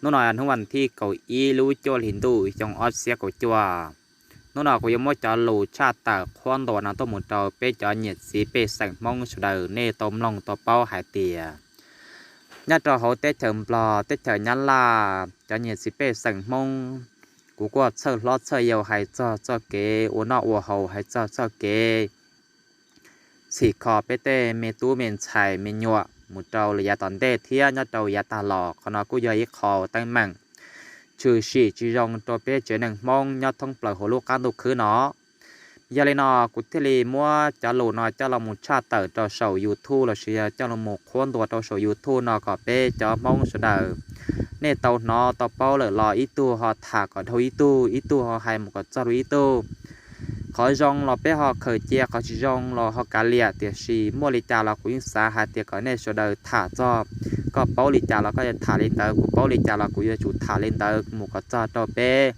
Hnub no hnub vas thib kaum ib lub cuaj hli ntuj xyoo ob txhiab kaum cuaj. Hnub no kuv yuav muab cov lus tshaj tawm qhuab ntuas no tuaj mus rau peb cov niam txiv pej xeem Hmoob sawv daws nej tau mloog tau paub hais tias nyob rau hauv teb chaws Nplog teb chaws Nyab Laj cov niam txiv pej xeem Hmoob, kuv kuj txhawj hlob txhawj yau hais txog txoj kev ua noj ua haus, hais txog txoj kev txhim kho peb tej me tub me ntxhais me nyuam mus rau lawm yav tom ntej thiab nyob rau yav tag los. Qhov no kuj yog ib qho teeb meem tshwm sim tsis zoo rau peb tsev neeg Hmoob nyob thoob plaws hauv lub qab ntuj khwb no. Yog li no kuv thiaj li muab cov lus no coj los mus tshaj tawm rau saum YouTube lossis yog coj los mus qhuab ntuas rau saum YouTube no kom peb cov Hmoob sawv daws nej tau hnov tau paub lawm los ib tug ho tham kom dhau ib tug, ib tug ho hais mus kom txog rau ib tug. Qhov zoo los peb ho khaws cia, qhov tsis zoo los ho kav liam, tiam sis muaj li cas los kuv yeej xav hais tias kom nej sawv daws tham txog, koj paub li cas los koj yuav tham li ntawd, kuv paub li cas los kuv yuav tsum tham li ntawd mus kom txog rau peb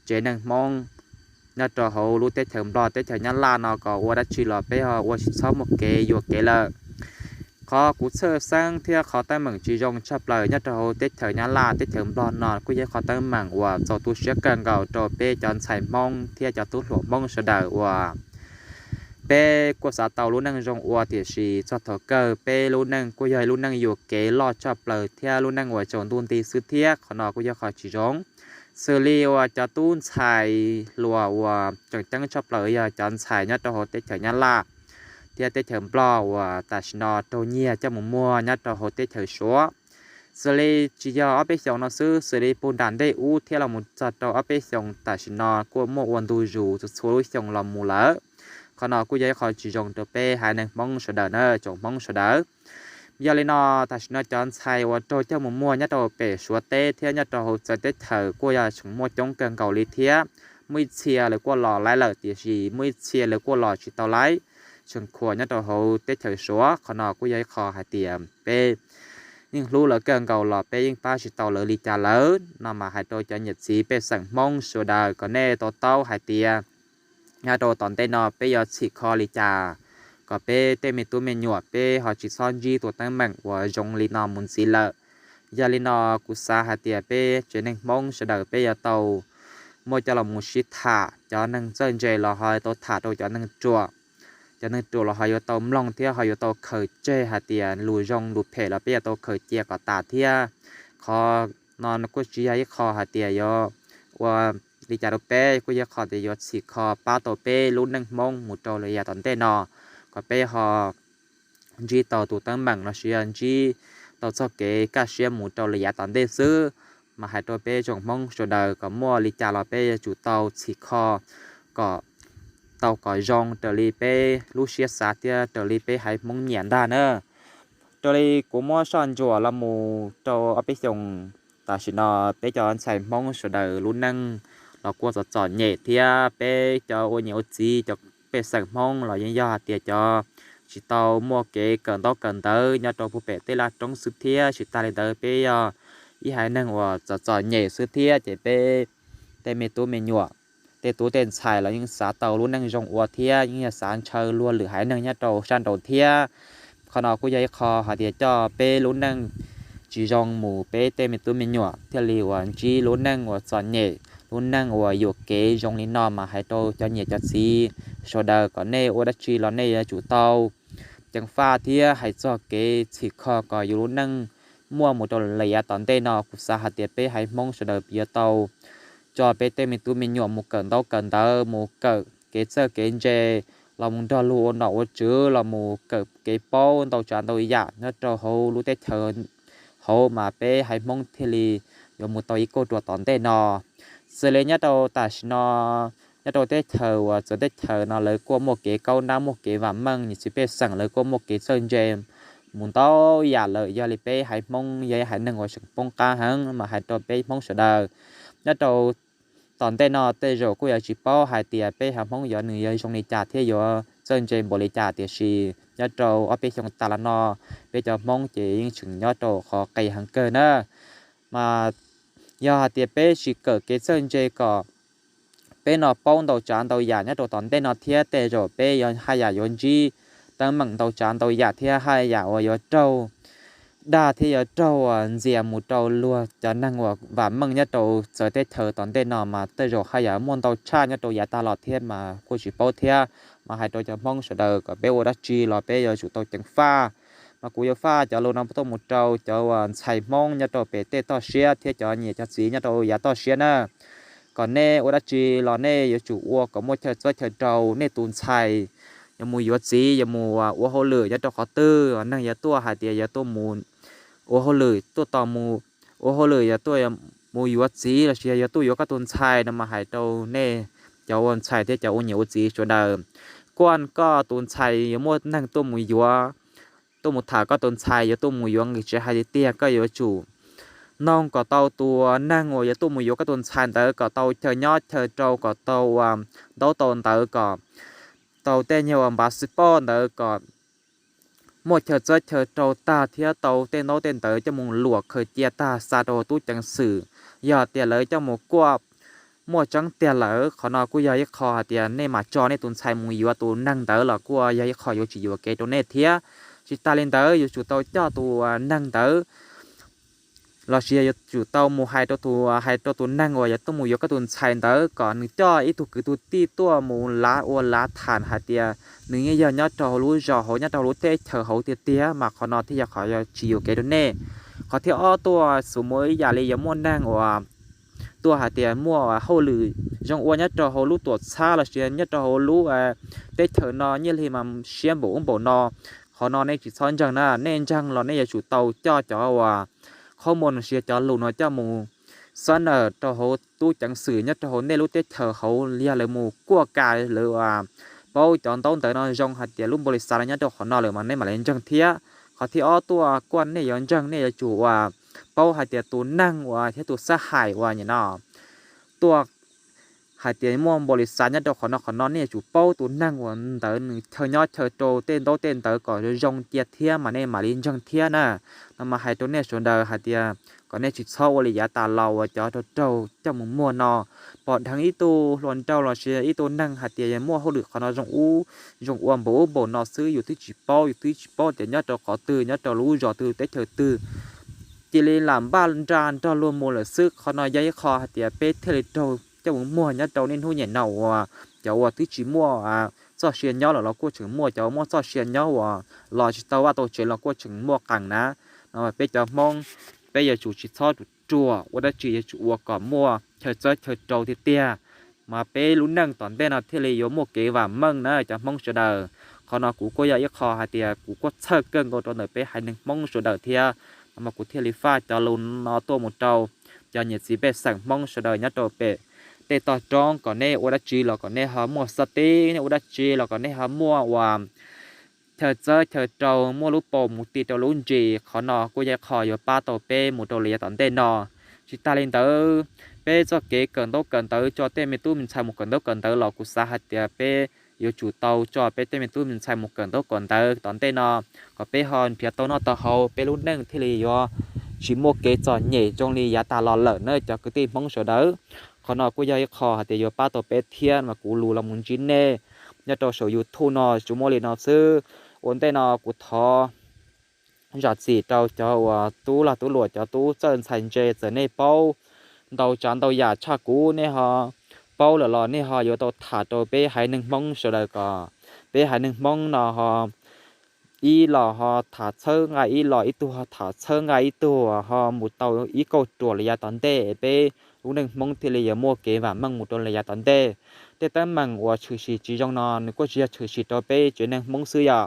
tsev neeg Hmoob nyob rau hauv lub teb chaws Nplog teb chaws Nyab Laj no kom ua dab tsi los peb ho ua tsis txhob muaj kev yuam kev lawm. Qhov kuv txhawj xeeb thiab qhov teeb meem tsis zoo tshaj plaws nyob rau hauv teb chaws Nyab Laj teb chaws Nplog no kuj yog qhov teeb meem uas txaus tu siab kawg nkaus rau peb cov ntxhais Hmoob thiab cov tub hluas Hmoob sawv daws uas peb kuj xav tau lub neej zoo ua, tiam sis txog thaum kawg peb lub neej kuj yog lub neej yuam kev loj tshaj plaws thiab lub neej uas tsaus ntuj nti xwb thiab qhov no kuj yog qhov tsis zoo. Xws li uas cov tub ntxhais hluas uas tseem ceeb tshaj plaws yog cov ntxhais nyob rau hauv teb chaws Nyab Laj thiab teb chaws Nplog uas tam sim no raug nyiag coj mus muag nyob rau hauv teb chaws Suav. Xws li tsis yog ob peb xyoos no xwb, xws li puag nram ntej ub thiab los mus txog rau ob peb xyoos tam sim no kuj muaj ua ntu zus txhua txhua lub xyoo los mus lawm. Qhov no kuj yog ib qho tsis zoo rau peb haiv neeg Hmoob sawv daws na, tsoom Hmoob sawv daws. Yog li no tam sim no cov ntxhais uas raug coj mus muag nyob rau pem Suav teb thiab nyob rau hauv txawv teb chaws kuj yog tseem muaj coob kawg nkaus li thiab. Muaj ib txhia lawv kuj los laib lawm, tiam sis muaj ib txhia lawv kuj los tsis tau laib, tseem khuam nyob rau hauv teb chaws Suav. Qhov no kuj yog ib qho hais tias peb yeej hlub lawv kawg nkaus los peb yeej pab tsis tau lawv li cas lawm no mas hais rau cov niam txiv pej xeem Hmoob sawv daws kom nej to taub hais tias nyob rau tom ntej no peb yuav txhim kho li cas kom peb tej me tub me nyuam peb ho tsis txhob ntsib tus teeb meem uas zoo li no mus ntxiv lawm. Yog li no kuv xav hais tias peb tsev neeg Hmoob sawv daws peb yuav tau muaj coj los mus sib tham, cov neeg txawj ntse los ho tau tham rau cov neeg ruam, cov neeg ruam los ho yuav tau mloog thiab ho yuav tau khaws tseg hais tias lus zoo lus phem los peb yuav tau khaws cia kom tas thiab. Qhov no kuj tsis yog ib qho hais tias yuav ua li cas rau peb, kuj yog qhov tias yuav txhim kho pab tau peb lub neej Hmoob mus rau lawm yav tom ntej no kom peb ho ntsib tau tus teeb meem lossis yog ntsib tau txoj kev kaj siab mus rau lawm yav tom ntej xwb. Mas hais rau peb tsoom Hmoob sawv daws kom muaj li cas los peb yuav tsum tau txhim kho kom tau kom zoo raws li peb lub siab xav thiab raws li peb haiv Hmoob nyiam ntag na. Raws li kuv muab soj ntsuam los mus rau ob peb xyoos tam sim no peb cov ntxhais Hmoob sawv daws lub neej los kuj txom txom nyem thiab peb cov ua niam ua txiv cov pej xeem Hmoob los yeej yog hais tias cov tsis tau muaj kev kawm ntaub kawm ntawv nyob rau puag pem tej laj roob xwb thiab. Tsis tas li ntawd peb yog ib haiv neeg uas txom txom nyem xwb thiab ces peb tej me tub me nyuam, tej tub tej ntxhais los yeej xav tau lub neej zoo ua thiab yeej yog xav ntshaw luag lwm haiv neeg nyob rau sab nraud thiab. Qhov no kuj yog ib qho hais tias coj peb lub neej tsis zoo mus peb tej me tub me nyuam thiaj li uas ntsib lub neej uas txom nyem, lub neej uas yuam kev zoo li no mas hais rau cov niam cov txiv sawv daws kom nej ua dab tsi los nej yuav tsum tau ceev faj thiab hais txog kev txhim kho kom yus lub neej muaj mus rau lawm yav tom ntej no. Kuv xav hais tias peb haiv Hmoob sawv daws yuav tau tso peb tej me tub me nyuam mus kawm ntaub kawm ntawv, mus kawm kev txawj kev ntse, los mus nrog luag ua nom ua tswv, los mus kawm kev paub ntau tsav ntau yam nyob rau hauv lub teb chaws hauv mas peb haiv Hmoob thiaj li yuav mus tau ib kauj ruam tom ntej no. Xws li nyob rau tam sim no nyob rau teb chaws uas txawv teb chaws no lawv kuj muaj kev kaub nab muaj kev vam meej, niam txiv pej xeem lawv kuj muaj kev txawj ntse mus ntau yam lawm. Yog li peb haiv Hmoob yog ib haiv neeg uas tseem poob qab heev mas hais rau peb Hmoob sawv daws nyob rau tom ntej no tej zaum kuj yuav tsis paub hais tias peb haiv Hmoob yuav nws yuav zoo li cas thiab yuav txawj ntse npaum li cas, tiam sis nyob rau ob peb xyoos tas los no peb cov Hmoob ces yeej tseem nyob rau qhov qis heev kawg na. Mas yog hais tias peb tsis kawm kev txawj ntse kom peb no paub ntau tsav ntau yam nyob rau tom ntej no thiab tej zaum peb yuav haj yam yuav ntsib teeb meem ntau tsav ntau yam thiab haj yam uas yuav raug dag thiab yuav raug ntxias mus rau luag cov neeg uas vam meej nyob rau txawv teb chaws tom ntej no mas tej zaum haj yam muaj ntau tshaj nyob rau yav tag los thiab mas kuj tsis paub thiab. Mas hais rau cov Hmoob sawv daws kom peb ua dab tsi los peb yuav tsum tau ceev faj. Mas kuv yuav faj cov lus no tuaj mus rau cov uas ntxhais Hmoob nyob rau pem tej toj siab thiab cov niam cov txiv nyob rau yav toj siab na. Kom nej ua dab tsi los nej yuav tsum ua kom muaj chaw txawb chaw rau nej tus ntxhais yuav mus yuav txiv, yuav mus ua hauj lwm nyob rau qhov twg, neeg yuav tuaj hais tias yuav tuaj mus ua hauj lwm, tuaj tos mus ua hauj lwm, yuav tuaj mus yuav txiv lossis yog yuav tuaj yuav koj tus ntxhais no mas hais rau nej cov ua ntxhais thiab cov ua niam ua txiv sawv daws, kuaj koj tus ntxhais yuav muaj neeg tuaj mus yuav, tuaj mus tham koj tus ntxhais yuav tuaj mus yuav nqis tsev hais tiag tiag, koj yuav tsum noog kom tau tus neeg uas yuav tuaj mus yuav koj tus ntxhais ntawd kom tau chaw nyob chaw rau, kom tau ua ntaub tau ntawv, kom tau tej nyuag uas npav xwb poj ntawd kom muaj chaw txawb chaw rau tag thiab tau tej ntaub tej ntawv coj mus luam khaws cia tag xa rau tub ceev xwm. Yog tias lawv coj mus kuaj muaj tseeb tiag lawm, qhov no kuj yog ib qho hais tias nej mam tso nej tus ntxhais mus yuav tus neeg ntawd los kuj yog ib qho yuav tsis yuam kev rau nej thiab. Tsis tas li ntawd yuav tsum tau coj tus neeg ntawd lossis yuav tsum tau mus hais rau tus, hais rau tus neeg uas yuav tuaj mus yuav koj tus ntxhais ntawd kom nws coj ib tug kwv tug tij tuaj mus lav ua lav tham hais tias nws yeej yog nyob rau hauv lub zos hauv, nyob rau hauv lub teb chaws hauv tiag tiag, mas qhov no thiaj yog qhov tsis yuam kev rau nej. Qhov thib ob tuaj xub mus ib yam li yuav muaj neeg uas tuaj hais tias muaj hauj lwm zoo ua nyob rau hauv lub tuam txhab lossis nyob rau hauv lub teb chaws no nyiaj hli mas siab npaum ub npaum no. Qhov no nej tsis txhob ntseeg na, nej ntseeg los nej yuav tsum tau coj cov uas qhob muas lossis cov lus no coj mus xab nawm rau hauv tub ceev xwm nyob rau hauv nej lub teb chaws hauv, yog lawv mus kuaj ka lawv paub cov ntaub ntawv no zoo hais tias lub npaum li xav no nyob rau qhov no lawm mas nej mam li ntseeg thiab. Qhov thib ob tuaj kuaj nej yuav ntseeg nej yuav tsum uas paub hais tias tus neeg uas thiab tus xab hais uas nim no tuaj hais tias muaj npaum li xav nyob rau qhov no qhov no nej yuav tsum paub tus neeg uas ntawd nws chaw nyob chaw rau tej ntaub tej ntawv kom zoo cia thiab mas nej mam li ntseeg thiab na. No mas hais rau nej sawv daws hais tias kom nej tsis txhob ua li yav tas los uas cov raug raug coj mus muag no, pom dheev ib tug hluas nraug lossis ib tug neeg hais tias muaj hauj lwm qhov no zoo ub zoo ua npaum ub npaum no xwb, yus twb tsis paub, yus twb tsis paub tias nyob rau qhov twg, nyob rau lub zos twg teb chaws twg, cia li lam npaj nra nrog luag mus lawm xwb. Qhov no yog ib qho hais tias peb thiaj li raug coj mus muag nyob rau niaj hnub niam no uas cov uas twb tsis muaj txoj sia nyob lawm los kuj tseem muaj, cov muaj txoj sia nyob uas los tsis tau vaj tau tsev los kuj tseem muaj qees na. No peb cov Hmoob, peb yuav tsum tsis txhob ruam ua dab tsi, yuav tsum ua kom muaj chaw txawb chaw rau tiag tiag, mas peb lub neej tom ntej no thiaj li yuav muaj kev vam meej na cov Hmoob sawv daws. Qhov no kuv kuj yog ib qho hais tias kuv kuj txhawj kawg nkaus rau ntawm peb haiv neeg Hmoob sawv daws thiab. No mas kuv thiaj li faj cov lus no tuaj mus rau cov niam txiv pej xeem Hmoob sawv daws nyob rau pem tej toj roob, kom nej ua dab tsi los kom nej ho muaj xab tib, nej ua dab tsi los kom nej ho muaj uas chaw txawb chaw rau, muaj lub paus mus ti rau lub ntsis. Qhov no kuj yog ib qho yuav pab tau peb mus rau lawm yav tom ntej no. Tsis tas li ntawd, peb txoj kev kawm ntaub kawm ntawv tso tej me tub me ntxhais mus kawm ntaub kawm ntawv los kuv xav hais tias peb yuav tsum tau tso peb tej me tub me ntxhais mus kawm ntaub kawm ntawv tom ntej no, kom peb ho nrhiav tau noj tau haus, peb lub neej thiaj li yuav tsis muaj kev txom nyem zoo li yav tas los lawm na cov kwv tij Hmoob sawv daws. Qhov no kuj yog ib qho hais tias yuav pab tau peb thiab mas kuv lus los mus ntsib nej nyob rau saum YouTube no tsuas muaj li no xwb. Ua ntej no kuv thov zam txim rau cov uas tub lag tub luam, cov tub txawj ntxhais ntse, txawm nej paub ntau tsav ntau yam tshaj kuv, nej ho paub lawm los nej ho yuav tau tham rau peb haiv neeg Hmoob sawv daws kom peb haiv neeg Hmoob no ho ib los ho tham txhawb nqa ib los, ib tug ho tham txhawb nqa ib tug, ho mus tau ib kauj ruam li yav tom ntej, peb lub neej Hmoob thiaj li yuav muaj kev vam meej mus rau li yav tom ntej. Tej teeb meem uas tshwm sim tsis zoo no nws kuj tsis yog tshwm sim rau peb tsev neeg Hmoob xwb yom.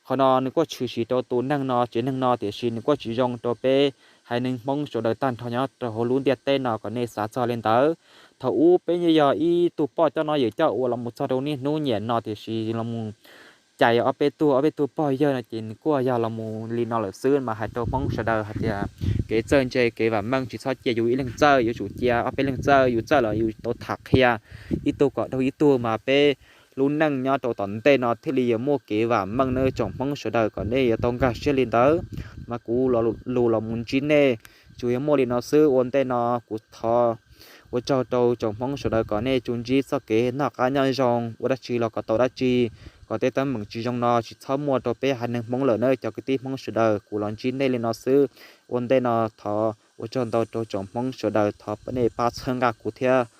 Qhov no nws kuj tshwm sim rau tus neeg no tsev neeg no, tiam sis nws kuj tsis zoo rau peb haiv neeg Hmoob sawv daws tag nrho nyob rau hauv lub ntiaj teb no, kom nej xav txog li ntawd. Thaum ub peb yeej yog ib tug poj coj noj yawm coj ua los mus txog rau niaj hnub niam no, tiam sis los mus cais ob peb tug, ob peb tug pog yawg no ces nws kuj yog los mus li no lawm xwb. Mas hais rau Hmoob sawv daws hais tias kev txawj ntse kev vam meej tsis txhob cia yus ib leeg txawj, yuav tsum cia ob peb leeg txawj, yus txawj los yus tau tham qhia ib tug kom dhau ib tug, mas peb lub neej nyob rau tom ntej no thiaj li yuav muaj kev vam meej na tsoom Hmoob sawv daws, kom nej yuav tau nkag siab li ntawd. Mas kuv lus los mus ntsib nej tsuas yog muaj li no xwb. Ua ntej no kuv thov ua tsaug rau tsoom Hmoob sawv daws kom nej tsuas ntsib txoj kev noj qab nyob zoo, ua dab tsi los kom tau dab tsi, kom tej teeb meem tsis zoo no tsis txhob muaj rau peb haiv neeg Hmoob lawm nawb cov kwv tij Hmoob sawv daws. Kuv los ntsib nej li no xwb. Ua ntej no thov ua tsaug ntau rau tsoom Hmoob sawv daws, thov nej pab txhawb nqa kuv thiab.